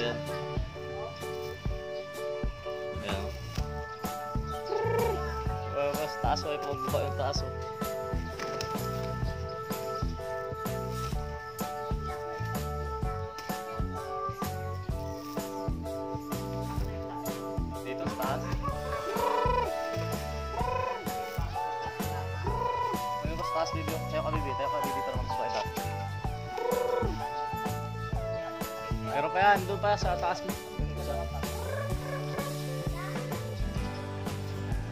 Ayan. Ayan. Mas taas oh. Pagbaba yung taas oh. Dito sa taas. Ayun ba sa taas, baby? Tayo ka, baby. Tayo ka, baby. Para magbaba ito. Meron pa yan. Doon pa sa taas mo.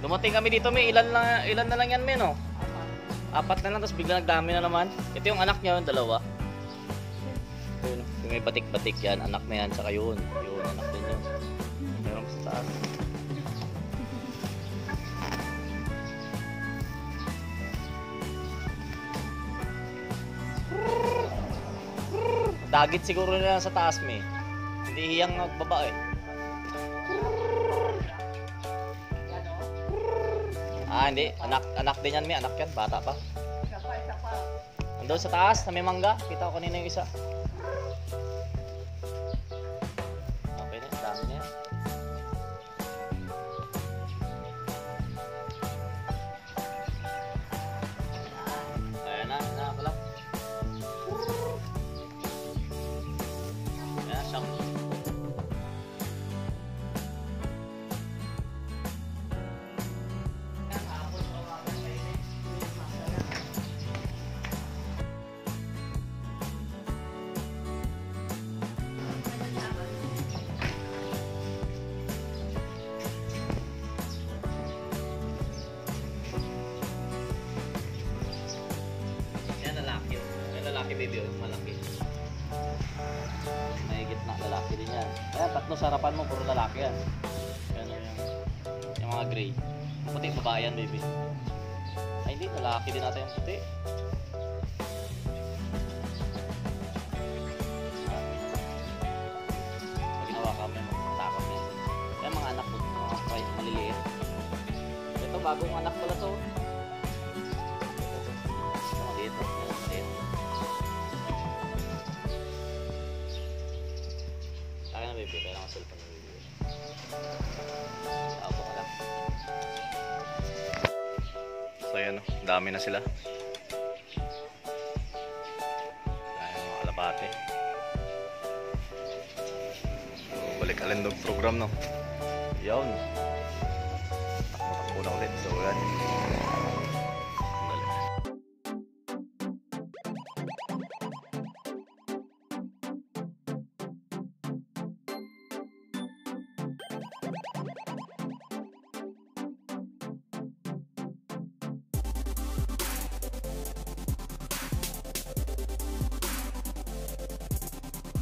Dumating kami dito, may ilan na lang yan, may, no? Apat na lang, tapos bigla nagdami na naman. Ito yung anak niya, yung dalawa. Yun, yung may batik-batik yan, anak na yan, saka yun. Yun, anak din yun. Meron sa taas. Dagit siguro nila sa taas, may. Hindi hiyang magbaba eh. Ah, hindi. Anak din yan, may. Anak yan. Bata pa. Isa pa, isa pa. Andun sa taas, na may mangga. Kita ko kanina yung isa. Okay na, dami na yan. Ayan na, na pala. Ayan, siyam. Yan, lalaki. Yan, lalaki, baby. Oh, malaki. May gitna, lalaki din yan. Ayan, tatlo sa harapan mo, puro lalaki yan. Yan, oh, yan. Yung mga gray. Puti, babae yan, baby. Ay, hindi. Lalaki din natin yung puti. Pag ginawa kami, magtatakot yan. Yan, mga anak ko, mga maliliit. Ito, bagong anak pala to. Ito, maliit. Yan, maliit. Akin na, baby. Kailangan ko cellphone, baby. Tao ka lang. So, ayan, oh. Dami na sila. Ayan, mga kalapate. So, balik alindog program, no? Yun. Takbo-takbo na ulit. So, ayan.